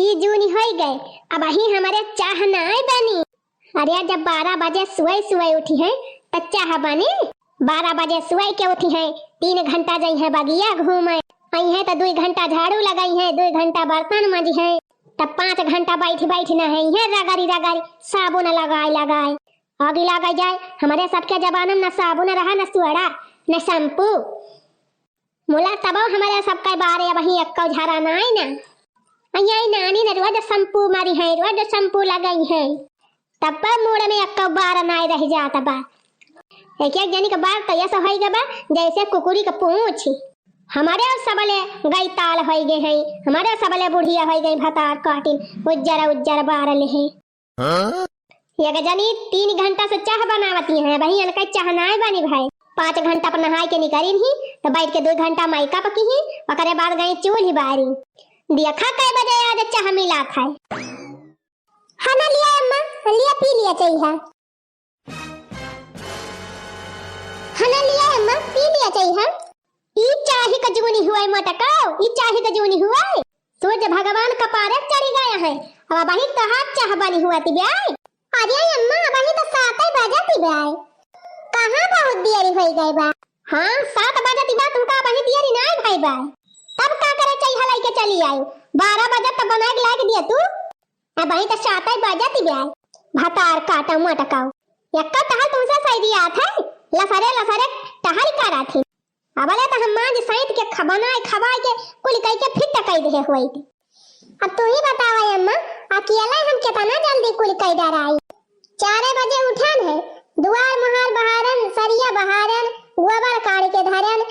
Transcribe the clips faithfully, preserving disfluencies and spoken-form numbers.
ई जूनी होइ गए, अबहीं हमरे चाह नाय बनी। अरे, जब बारह बजे सुबह सुबह उठी हैं, त चाह बनी? बारह बजे सुबह के उठी हैं, तीन घंटा जइहैं बगिया घूमे, अइहैं त दुइ घंटा झाड़ू लगइहैं, दुइ घंटा बर्तन मजिहैं, तब पाँच घंटा बैठ बैठ नहइहैं, रगड़ी रगड़ी साबुन लगाए लगाए। आगी लागे जाए, हमरे सबके जमाना में न साबुन रहा, न सोडा, न शैम्पू। मुला तबो हमरे सबके बारे अबहीं एक्को झारा नाई ना। अइया ई नानी ने रोज शैम्पू मारिहैं, रोज शैम्पू लगइहैं। तब पर मूड़ में एक्को बार नाई रह जात बा। एक एक जनी के बार तो ऐसा होई गबा जैसे कुकुरी के पूँछ। हमरे सबले गई ताल होई गए हैं, हमरे सबले बुढ़िया होई गई भतार काटिन, उज्जर उज्जर बार लेहे। हाँ? एक जनी तीन घंटा से चाह बनावती हैं, वही इनका चाह नाय बनी भाई। पाँच घंटा पर नहाए के निकरी ही, तो बैठ के दो घंटा मेकअप की ही, ओकरे बाद गई चूल्ही बारी। देखा कै बजे आज चाह मिला था। हना लिया अम्मा, लिया पी लिया चाहिए। हना लिया अम्मा, पी लिया चाहिए। ई चाही क जूनी हुआई मोटकाओ, ई चाही क जूनी हुआई। सूरज भगवान कपारे चढ़ी गया है। अब अबही तोहार चाह बनी हुआ ती ब्याय। अरे अम्मा, अबही तो सात ही बजा ती ब्याय। कहाँ बहुत देरी होई गई बा? हाँ, सात बजा ती बा, तुमका अबही देरी नाय भई बा। तब का करे चाहिए लाई के चली आई। बारह बजे तो बनाए के लायक दिया तू। अबही तो सात ही बजा ती ब्याय। भतार काटा मोटकाओ। यक्का टहल तुमसे सही दिया था। लसरे लसरे टहल करा थी। अबले तो हम मांज सैंत के ख-, बनाए खवाए के कुल कई के फिट कई देहे हुई थी। अब तू ही बतावा अम्मा, अकेले हम कितना जल्दी कुल कई डराई। चारे बजे उठन है, दुआर मुहार बहारन, सरिया बहारन, गोबर काढ़ के धरन,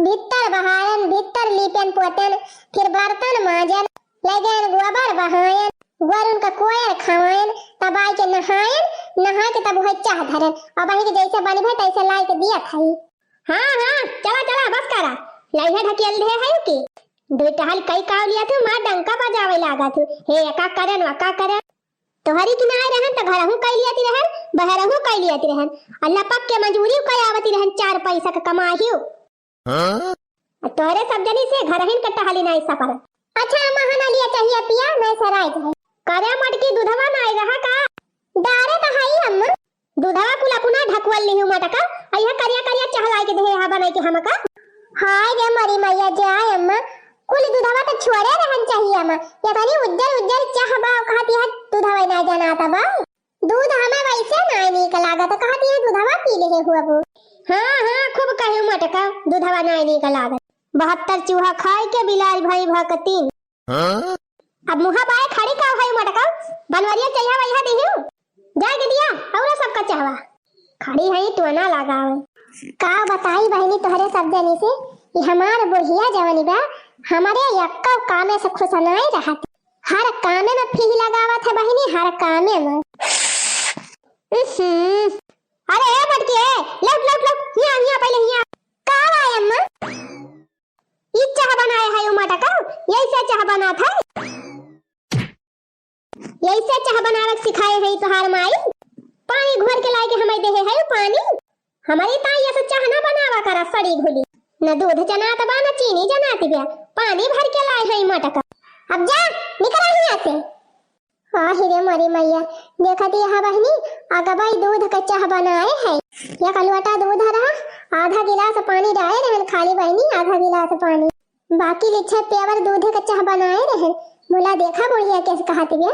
भीतर बहारन, भीतर लीपन पोतन, फिर बर्तन मांजन, ले गयन गोबर बहायन, गोरुन का कोयर खवायन, तब आए के नहायन, नहा के तब वही चाह धरन, अब वही के जैसे बनी भई तैसे लाई के दिया था। हाँ, हाँ, चला, चला, बस करा। लइहे ढकेल दे है के। दुइ टहल कई काव लिया थू, मार डंका बजावे लागा थू। हे एका करन, वका करन। तोहरी की नाय रहन, त घरहू कई लिया ती रहन, बहरहू कई लिया ती रहन। अल्लाह पक के मजूरी कई आवती रहन, चार पैसा क कमाहियो। हाँ? तोहरे सब जनी से घरहिन क टहली नाय सफर। अच्छा, अम्मा हना लिया चाहिए पिया, नाय सराय जाए। करे मटकी दूधवा नाय रहा का? डारे त हई अम्मा। दूधवा कुल अपना ढकवल लिहू मटका, आ यह करिया करिया चाह लाई के देहे हा बनाई के हमका। हाय रे मरी मैया जाय अम्मा, कुल दूधवा तो छोड़े रहन चाहिए अम्मा। ये तनी उज्जर उज्जर चाह बा, कहत यह दूधवा ना जनाता बा। दूध हमें वैसे ना नीक लागत, कहत यह दूधवा पी लेहे हुआ बू। हाँ, हाँ, खूब कहे मटका, दूधवा ना नीक लागत। बहत्तर चूहा खाए के बिलाल भाई भकतीन। हाँ? अब मुहा बाय खड़ी का भई मटका, बनवरिया चहिया वहिया दिहू। जाए के दिया, औरा सबका चहवा। खड़ी है टोना लगावे। का बताई बहिनी तोहरे सब जनी से, कि हमार बुढ़िया जवनी बा, हमरे यक्को कामे से खुश नाय रहत। हर कामे में फीह लगावत है बहिनी, हर कामे में। उहुं। अरे ए मटकी ए, लौट, लौट, लौट, हिया, हिया, पहिले हिया। का बा अम्मा? ई चाह बनाए है उ मटका, यही से चाह बनात है। यही से चाह बनावे के सिखाए है तोहार माई। पानी घोर के लाए के हमें देहे है उ पानी। हमारी ताई ऐसे चाह ना बनावा करा सड़ी घुली। न दूध जनात बा, न चीनी जनात बा। पानी भर के लाए है मटका। अब जा, निकल हिया से। आहि रे मोरी मैया, देखत यह बहिनी, अगबई दूध क चाह बनाए है। एक लोटा दूध रहा, आधा गिलास पानी डाले रहन खाली बहिनी, आधा गिलास पानी। बाकी लिच्छे पेवर दूध क चाह बनाए रहन। मुला देखा बुढ़िया कैसे कहत बिया।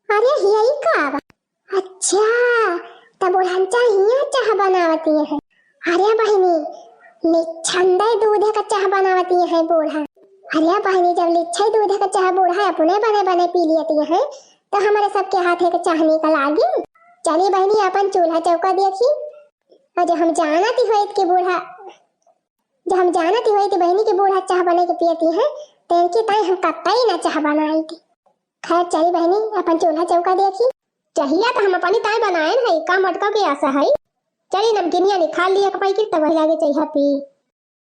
अरे हिया ई का बा? अच्छा, त बुढ़न चाह हिया चाह बनावती है। अरे बहिनी, निच्छंदे दूधे क चाह बनावती है बूढ़ा। अरे बहिनी, जब लिच्छे दूधे क चाह बूढ़ा अपने बने बने पी लेती है, तो हमारे सबके हाथे क चाह निकल आगी। चली बहिनी, अपन चूल्हा चौका देखी। और जो हम जानती होइत कि बूढ़ा, जो हम जानती होइत बहिनी कि बूढ़ा चाह बने के पियती है, तो इनकी ताई हम कतई ना चाह बनाई थी। खैर चली बहिनी, अपन चूल्हा चौका देखी। चहिया तो हम अपनी ताई बनाए है, का मटका के आशा है। चली नमकीनिया निकाल लिया कपाई की, तब लागे चहिया पी।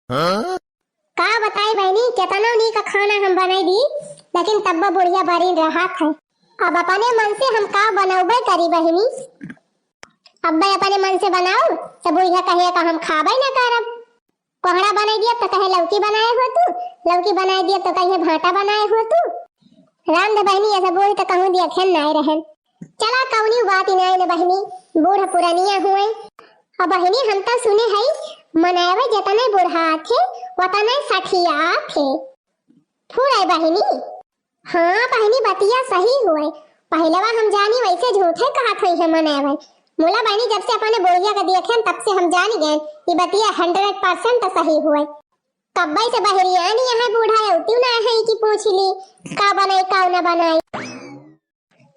हाँ? का बताई बहिनी, केतना नीक खाना हम बनाई दी, लेकिन तब्बा बुढ़िया बरिन रहत है। अब अपने मन से हम का बनौबे करी बहिनी। अब्बे अपने मन से बनाओ, तो बुढ़िया कहे का हम खाबे न करब। कोहड़ा बनाई दिया तो कहे लौकी बनाए हो तू, लौकी बनाई दिया तो कहे भाटा बनाए हो तू। राम दे बहिनी, ऐसा बोल तो कहूँ दिया खेन नाय रहन। चला कौनी बात ही नाय न बहिनी, बूढ़ पुरानिया हुए। अब बहिनी हम तो सुने है, मनैवे जतने बुढ़ाथे, वतने सठियाथे। फूल है बहिनी। हाँ बहिनी, बतिया सही हुए। पहिलवा हम जानी वैसे झूठे कहत होई है मनैवे। मुला बहिनी जब से अपने बोलिया के देखेन तब से हम जानी गए, ये बतिया हंड्रेड परसेंट सही हुए। कब्बे से बहरिया नहीं है बूढ़ा, अउतिउ ना है कि पूछ ली, का बनाई, का ना बनाई।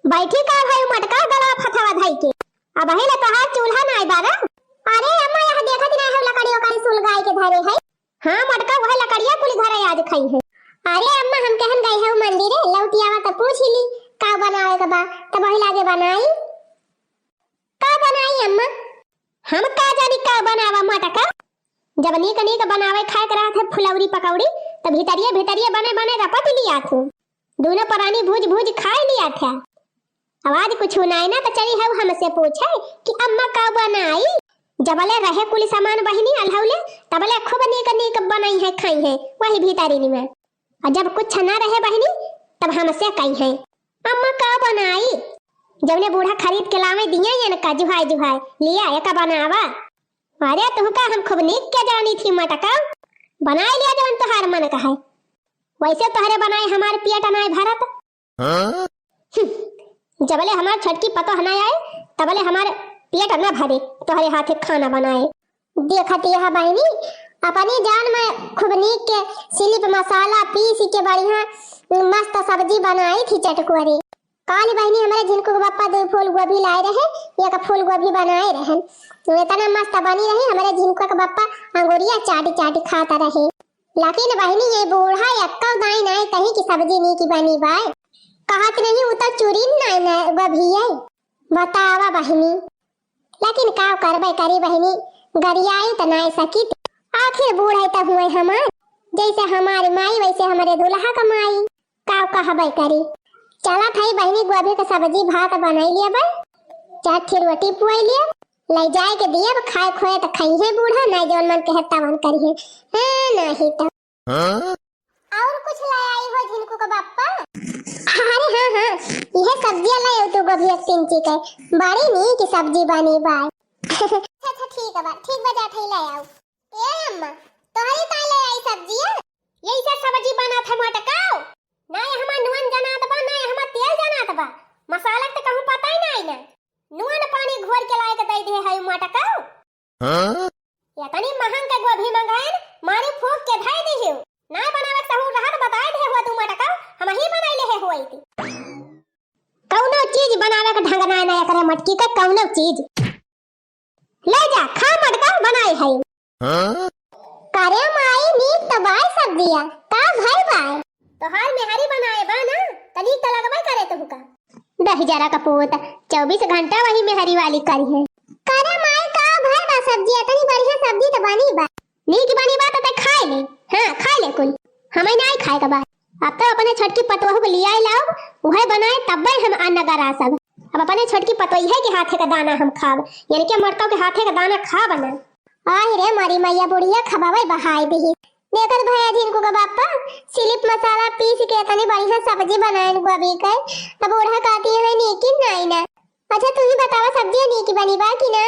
बैठी का भाई मटका गला फथवा धई के, अब ले तोहार चूल्हा नाय बारा। अरे अम्मा, यहाँ देखत ना है लकड़ियों का सुलगाई के धरे है। हाँ मटका, वह लकड़िया कुल घरे आज खाई है। अरे अम्मा, हम कहन गए है मंदिर, लौटी आवा तो पूछ ली, का बनावे के बा, तब वही लागे बनाई। का बनाई अम्मा? हम का जानी का बनावा मटका। जब नीक नीक बनावे खाए के रहत है फुलौरी पकौड़ी, त भीतरिये भीतरिये बने बने रपट लिया थू। दूनो परानी भूज भूज खाए लिया था। आवाज कुछ नाय ना त चली हऊ हमसे पूछे कि अम्मा का बनाई। जबले रहे कुल सामान बहिनी अलहौले, तबले खूब नीक नीक बनाई है खाई है वही भीतरी में। और जब कुछ ना रहे बहिनी, तब हमसे कही है, "अम्मा का बनाई?" जौने बूढ़ा खरीद के लावे दिए इनका जुहाय जुहाय, "लिया एका बनावा।" अरे तुहका हम खूब नीक के जानी थी मटका, बनाई लिया जौन तोहार मन कहे। वैसे तोहरे बनाए हमार पेट नाय भरत। हाँ? हम्म, जबले हमार छोटकी पतोह ना आए, तबले हमार पेट ना भरे तोहरे हाथे खाना बनाए। देखत यह बहिनी, अपनी जान में खूब नीक के सिलिप मसाला पीस के बढ़िया मस्त सब्जी बनाई थी चटकुअरी। काल बहिनी हमरे झिनकू के बप्पा दो फूल गोभी लाए रहे, एक फूल गोभी बनाए रहन। इतना मस्त बनी रही, हमरे झिनकू के बप्पा अंगुरिया चाटी चाटी खाता रहे। लेकिन बहिनी ये बूढ़ा एक्को दाई नाय कही कि सब्जी नीक बनी बाय। कहत नहीं उ तो चुरिन नाय न गोभी है। बतावा बहिनी। लेकिन का करबे करी बहिनी, गरियाई त नाय सकित। आखिर बूढ़ है त हुए हमार, जैसे हमारी माई वैसे हमरे दुल्हा का माई। का कहबे करी। चला थाई बहिनी गोभी के सब्जी भात बनाई लिया बे, चार ठे रोटी पुआई लिया, ले जाए के दिया खाए खोए त खाई है बूढ़ा, नाय जौन मन कहे तवन करी है। हाँ, नहीं तो। हाँ? और कुछ ले आई हो झिनकू के बप्पा? अरे हाँ, हाँ, यह सब्जियां ले आओ तू गोभी एक तीन चीज के, बड़ी नीक सब्जी बनी बाय। अच्छा, अच्छा, ठीक बा, ठीक बा, जात हई ले आओ। ए अम्मा, तोहरी ताई ले आई सब्जियां? यही से सब्जी बनत है मोटकाओ। ना ये हमार नून जनात बा, ना ये हमार तेल जनात बा। मसाला के तो कहूँ पता ही ना आई ना। नून पानी घोर के लाए के दे दे है मोटकाओ। हाँ? इतनी महंग के गोभी मंगाएन, मारी फूंक के धई दिहिउ। ना बनावे के सहूर रहत बताए दे हुआ तू मटका, हम ही बनाई ले है हुआ इती। कौनो चीज बनावे के ढंग ना, ना एकरे मटकी के कौनो चीज। ले जा, खा मटका बनाए है। हाँ? करे माई, नीक तो बाय सब्जिया, का भाई बाय? तोहार मेहरी बनाए बा ना, त नीक त लगबे करे तुहका। दहिजरा का पूत, चउबीस घंटा वही मेहरी वाली करी है। करे माई का भय बा सब्जी, इतनी बढ़िया सब्जी त बनी बा। नीक बनी बा त ते खाए ले, हाँ खाए ले कुल, हमें नाई खाए का बा। अब तो अपने छोटकी पतोह को लियाए लाओ, उहे बनाए तब्बे हम अन्न गरा सब। अब अपने छोटकी पतोह के हाथे का दाना हम खाब, यानी कि मरतों के हाथे का दाना खाब ना। आहि रे मोरी मैया, बुढ़िया खबावे बहाई दिही। देखत भया झिनकू का बापा, सिलिप मसाला पीस के इतनी बढ़िया सब्जी बनाएन गोभी के, तब बूढ़ा कहती है नीकी नाई ना। अच्छा तू ही बतावा सब्जी नीकी बनी बा कि ना?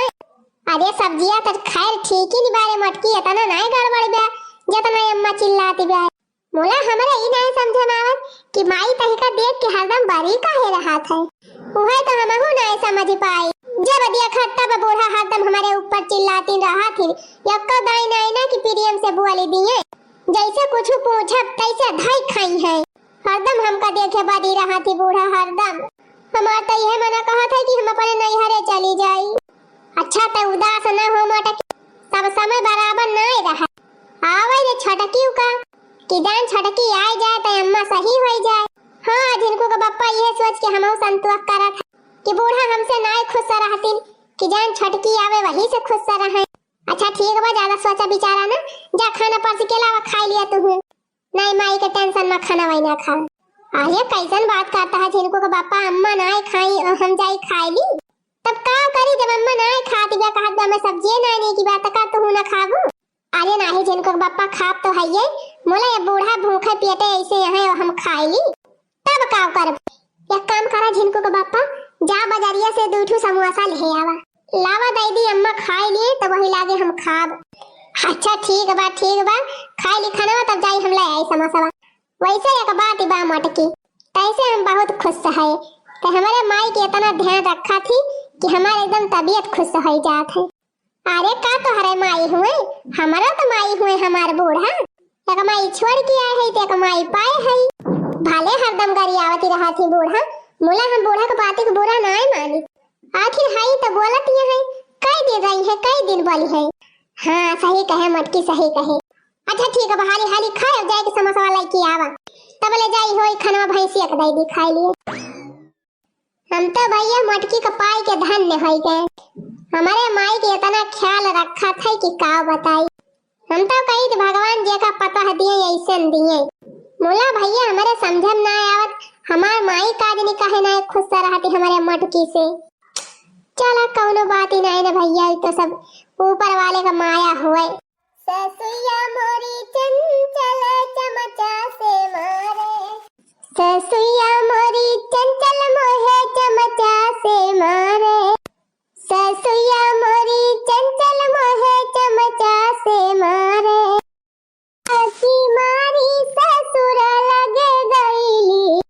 अरे सब्जिया तो खैर ठीक ही नहीं बारे मटकी, इतना नाई गड़बड़ बा, जितना अम्मा चिल्लाती बा। मोला हमरे ई नाय समझ में आवत कि माई तहिका देख के हरदम बरी काहे रहत है। उहे तो हमहू नाय समझ पाई। जब देखत तब बूढ़ा हरदम हमरे ऊपर चिल्लाती रहत ही। यक्को दाई नाय ना कि प्रेम से बोली दिए। जैसे कुछ पूछब तैसे धई खाई है। हरदम हमका देखे बरी रहत ही बूढ़ा हरदम। हमार तो यह मना कहत है कि हम अपने नैहरे चली जाई। अच्छा, त उदास न हो मोटकी, सब समय बराबर नाय रहे। आवे रे छोटकी का, कि जान छोटकी आय जाए त अम्मा सही होई जाए। हाँ, झिनकू के बप्पा यह सोच के हमहू संतोष करत है कि बूढ़ा हमसे नाय खुश रहतिन, कि जान छोटकी आवे वही से खुश रहे। अच्छा ठीक बा, ज्यादा सोचा विचारा ना, जा खाना परस के लावा, खाई लिया तू। नाई माई के टेंशन में खाना वाई ना खा। अरे कैसन बात करता है झिनकू के बापा, अम्मा नाई खाई और हम जाई खाई ली। तब का करी जब अम्मा नाई खाती बा, कहत बा मैं सब्जिए नाई नहीं की बात का तू ना खाबू। अरे नाही झिनकू के बापा खाब तो है ये, मोला ये बूढ़ा भूखे पेटे ऐसे यहाँ हम खाई ली। तब का करब? एक काम करा झिनकू के बापा, जा बजरिया से दुइ ठू समोसा लिहे आवा। लावा दइ दी अम्मा खाइ लिए, तब वही लागे हम खाब। अच्छा ठीक बा, ठीक बा, खाइ ली खाना, तब जाई हम लइ आई समोसा। वइसे एक बात बा मोटकी, तइसे हम बहुत खुश है, ते हमरे माई के एतना ध्यान रखा थी कि हमार एकदम तबियत खुश होइ जात है। अरे का तोहरे माई हुए? हमरो तो माई हुए हमार बूढ़ा। एक माई छोड़ के आए है, तो एक माई पाए है। भले हरदम गरियावती रहत ही बूढ़ा, मुला हम बूढ़ा के बात के बुरा नाय मानी। आखिर हई तो बोलत ही है, कई दिन रही है, कई दिन बोली है। हाँ, सही कहे मोटकी, सही कहे। अच्छा ठीक है, हाली हाली खाए, जाए के समोसा वाला के आवा, तब ले जाई होई खाना भैंसिया के दे दी खाए लिए। हम तो भैया मोटकी के पाई के धन्य होइ गए। हमरे माई के एतना ख्याल रखत है कि का बताई। हम तो कही कि भगवान जेका पतोह दिए अइसन दिए। मुला भैया हमरे समझ में ना आवत, हमार माई का जनी काहे ना खुश रहती हमरे मोटकी से। चला कउनो बात ही नाई ना भैया, ई तो सब ऊपर वाले का माया हुए। ससुइया मोरी चंचल चमचा से मारे। ससुइया मोरी चंचल मोहे चमचा से मारे। ससुइया मोरी चंचल मोहे चमचा से मारे। असी मारी ससुर लगे गईली।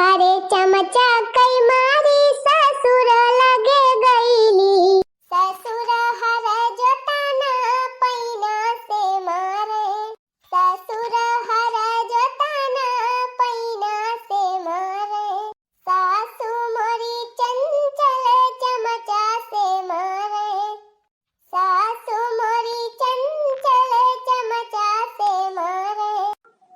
अरे चमचा कई मारी ससुर लगे गईली। ससुर हर जोताना पैना से मारे। ससुर हर जोताना पैना से मारे। सासु मोरी चंचल चमचा से मारे। सासु मोरी चंचल चमचा से मारे।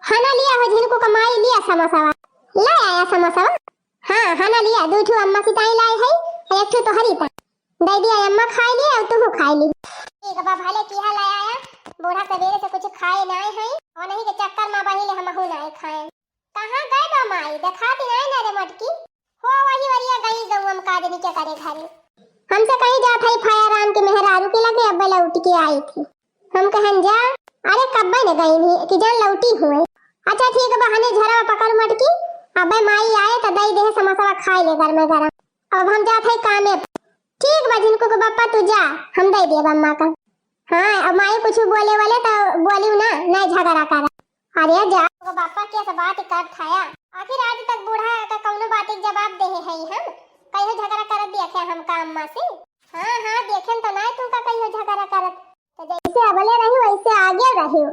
हना लिया हो झिनकू का माई, लिया समोसावा। ले आया समोसावा। हाँ, हना लिया, दुइ ठू अम्मा की ताई लाई है, एक ठू तोहरी ताई। दे दिया अम्मा खाए लिए और तू खाए ली। ठीक बा, भले किहा ले आया, बूढ़ा सवेरे से कुछ खाए नाय है, और नहीं के चक्कर में बहिले हमहू नाय खाए। कहाँ गए बा माई? देखाती नाई ना रे मोटकी। हो वही वरिया गई गौवा में काजनी के करे घरे। हमसे कहीं जात है फाया राम के मेहरारू के लगे, अब्बे लौट के आई थी। हम कहन जा, अरे कब्बे न गई नहीं कि जान लौटी हुए। अच्छा ठीक बा, हने झरवा पकड़ मोटकी, अब्बे माई आए तो दई दे समोसा खाए ले गरमे गरम। अब हम जात है कामे। ठीक बा झिनकू के बापा तू जा, हम दे देब अम्मा का। हाँ, अब माई कुछ बोले वाले तो बोलियो ना, ना झगड़ा कर। अरे जा। ओकर बापा के से बात कर थाया। आखिर आज तक बूढ़ा का कौनो बात के जवाब देहे हई हम? कहियो झगड़ा करत देखे हम का अम्मा से? हाँ, हाँ, देखेन तो नाय तू का कहियो झगड़ा करत। तो जैसे अबले रही वैसे आगे रही।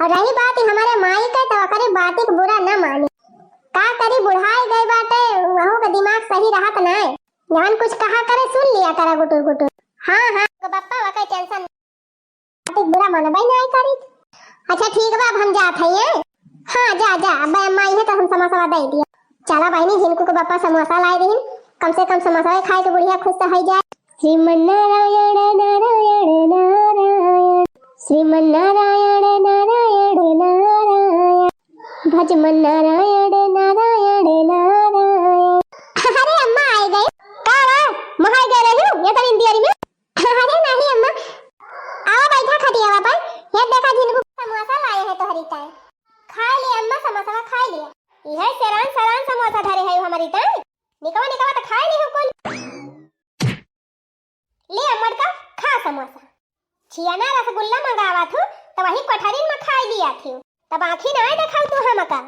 और रही बात हमरे माई के तो ओकरे बात के बुरा न माने। का करी बुढ़ाई गई बाटे, वहू का दिमाग सही रहत नाय। जवन कुछ कहा करे सुन लिया करा गुटुर गुटुर। हाँ, हाँ, ओकर बापा ओकर टेंशन बात बुरा मानबे नाय करित। अच्छा ठीक बा, अब हम जात हई, हैं? हाँ, जा, जा, अब अम्मा आई है तो हम समोसा दे दिया। चला बहिनी, झिनकू के बापा समोसा लाए रहीन, कम से कम समोसा खाए के बुढ़िया खुश तो होई जाए। श्रीमन नारायण नारायण नारायण, श्रीमन नारायण नारायण नारायण, भज मन नारायण नारायण नारायण। अरे अम्मा आए गए, का बा? मोहाई गए रही हूँ, ये तो इंदियरी में। अरे नहीं अम्मा, आवा बैठा खटियावा पर। ये देखा झिनकू समोसा लाए हैं तोहरी ताई। खाए ले अम्मा, समोसा खाए ले। यह सरान सरान समोसा धरे है हमारी ताई। निकवा निकवा तो खाए नहीं हो कुल। ले अम्मड़ का खा समोसा। छियाना रसगुल्ला मंगावा थू तो वही कोठरिन में खाए लिया थी। तब आँखी ना देखाऊ तू हमका।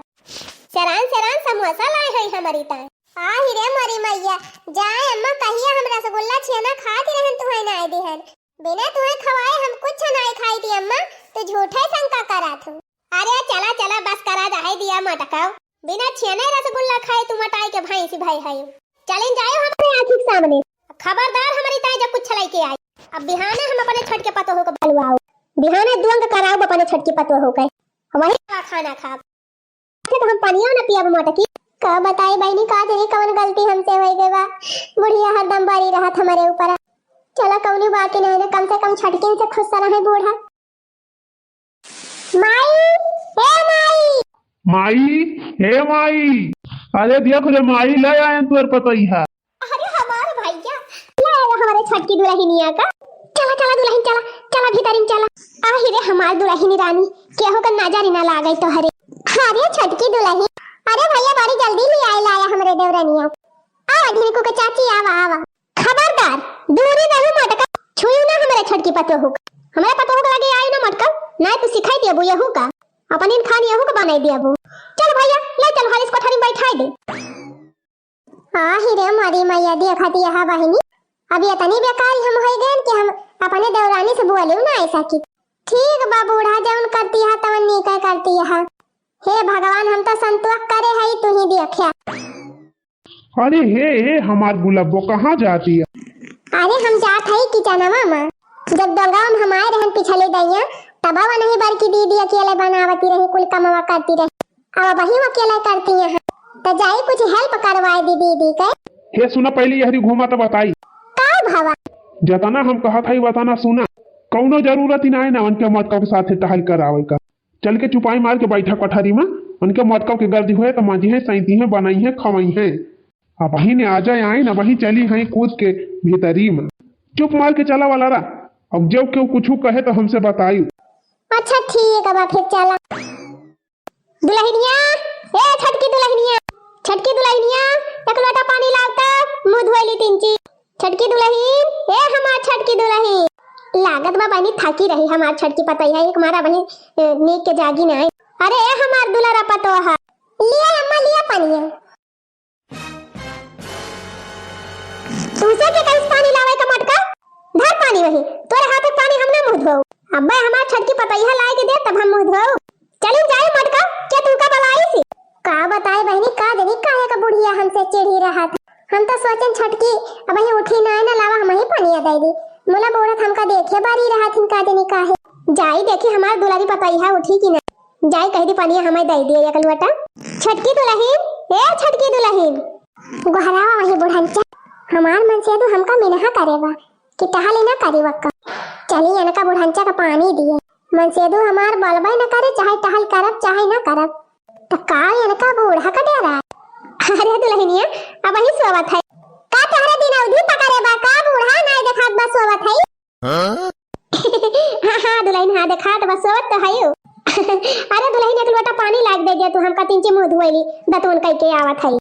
सरान सरान समोसा लाए है हमारी ताई। आही रे मोरी मैया, जाए अम्मा, कहिया हम रसगुल्ला छियाना खात रहन, तुहै नाय दिहन। बिना तुहै खवाए हम कुछ नाय खाई थी अम्मा, तू झूठे शंका करा थू। अरे चला चला, बस करा, जाए दिया मटकाओ। बिना छियाना रसगुल्ला खाए तू मटाई के भैंसी भई है। चलिन जायो हमरे आँखी के सामने। खबरदार हमारी ताई जब कुछ लेके आई, अब बिहाने हम अपने छोटके पतोह को बलवाओ, बिहाने दुअंग कराओ अपने छोटके पतोह के, वही खाना खाब। अच्छा, तो हम पनिया ना पियब मोटकी। का बताई बहिनी, का जानी कवन गलती हमसे होई गई बा। बुढ़िया हरदम बरी रहत हमरे ऊपर। चला कौनो बात नहीं ना, कम से कम छटकिन से खुश रहे बूढ़ा। माई, ए माई। माई, ए माई। अरे देख रे माई, ले आए तोर पतोहिया। अरे हमार भैया, ले आया हमारे छोटकी दुल्हनिया का। चला, चला दुल्हन, चला, चला भीतरिन चला। आही रे हमार दुल्हन रानी, केहू का नजर ही ना लागे तोहरे। अरे छोटकी दुल्हन, अरे भइया, बड़ी जल्दी ही आइल आया हमरे देवरनिया। आवा ढिनकू के चाची, आवा, आवा। खबरदार, दूरी रही मटका, छुई ना हमरे छोटकी पतोहू का। हमरे पतोहू के लगे आई ना मटका, नाहीं तो सिखाई देबू यहू का। अपनी खान यहू का बनाई देबू। चल भइया, ले चल, हरीश कोठरी में बैठाई दे। आ ही रे मोरी मैया, देखत यहा बहिनी, अब इतनी बेकार हम होइ गए कि हम अपने देवरानी से बोले ना ऐसा की। ठीक बा बूढ़ा, जौन करती है तवन नीके करती है। हे भगवान, हम तो संतोष करे हई, तू ही देखिया। अरे हे, हे हमार गुलाबो, कहाँ जाती है? अरे हम जात हई किचनवा में। जब डोंगवा में हम आए रहन पिछले दइया, तब वो नहीं बड़की दीदी अकेले बनावती रही, कुल कमवा करती रही। अब वही अकेले करती हैं, तो जाई कुछ help करवाए दी दीदी के। हे सुना, पहले यहरी घूमा तो बताई। का भवा? जतना हम कहत हई वतना सुना, कौनो जरूरत ही ना है ना उनके मटका के साथे टहल करावे का। चल के चुपाई मार के बैठा कोठरी में, उनके मटका के गर्दी होए तो मांजी है, सैती है, बनाई है, खवाई है। अब वही ने आ जाए, आई ना वही चली हैं कूद के भीतरी में। चुप मार के चला वाला रहा। अब जब केहू कुछ कहे तो हमसे बताई। अच्छा ठीक है बा, फिर चला। दुलहिनिया, ए छोटकी दुलहिनिया, छोटकी दुलहिनिया, एक लोटा पानी लाव त, मुँह धोए ली तीन ची। छोटकी दुलहिन, ए हमार छोटकी दुलहिन। लागत बा बहिनी थाकी रही हमार छोटकी पतोहिया, एक मारा बहिन, ए, नीक के जागी ना है। अरे ए हमार दुलारा पतोहा। लिया अम्मा, लिया पानी। तुमसे के कहीं पानी लावे का मटका? धर पानी वही। तोरे हाथ के पानी हम ना मुँह धोऊ। अब्बे हमार छोटकी पतोहिया लाए के दे तब हम मुँह धोऊ। चली जाए मटका, के तुमका बलाई सी? का बताए बहिनी, का जनी काहे का बुढ़िया हमसे चिढ़ी रहत। हम तो सोचन छोटकी अबही उठी ना, ना लावा, हम ही पनिया दे दी। मुला बूढ़ा हमका देखे बारी रहत हिन, का जनी काहे। जाई देखी हमार दुलारी पतोहिया उठी कि ना। जाई कह दी पनिया हमें दे दिए एक लोटा। छोटकी दुलहिन, ए छोटकी दुलहिन। गोहरावा वही बुढ़ंचा, हमार मनसेदू हमका मिनहा करे बा कि टहली ना करी वक्का। चली इनका बुढ़ंचा का पानी दिए। मनसेदू हमार बोलबे न करे, चाहे टहल करब चाहे ना करब। त का इनका बूढ़ा का डेरा? अरे दुलहिनिया, अबही सोवत है। का तोहरे दिन अवधि पकड़े बा का बूढ़ा, नाई देखात बा सोवत है? हाँ? हाँ, हाँ, दुलहिन, हाँ, देखात बा सोवत तो हयू। अरे दुलहिन, एक लोटा पानी लाग दे दिया तू हमका, तीन ची मुँह धोए ली, दतुन कई के आवत है।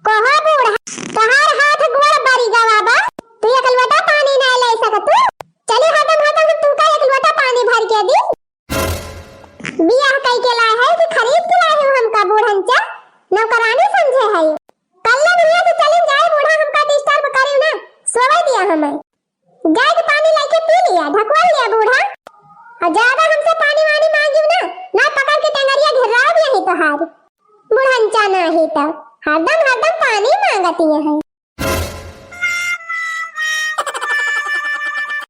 कहो बूढ़ा, तोहार हाथ गोड़ बरी गवा बा, तू एक लोटा पानी ना ले सकत तू? चली हरदम हरदम हम तुमका एक लोटा पानी भर के दी। बियाह कई के लाए है कि खरीद के लाए हो हमका बूढ़ंचा? नौकरानी समझे है? कल्ले दुनिया से चली जाए बूढ़ा, हमका disturb करे ना, सोवे दिया हमें। जाए के पानी लेके पी लिया, ढकवा लिया बूढ़ा। और ज्यादा हमसे पानी वानी मांगियो ना, ना पकड़ के टेंगरिया घेराव दिया ही तोहार। बुढ़ंचा ना ही तो हरदम हरदम पानी मांगती है।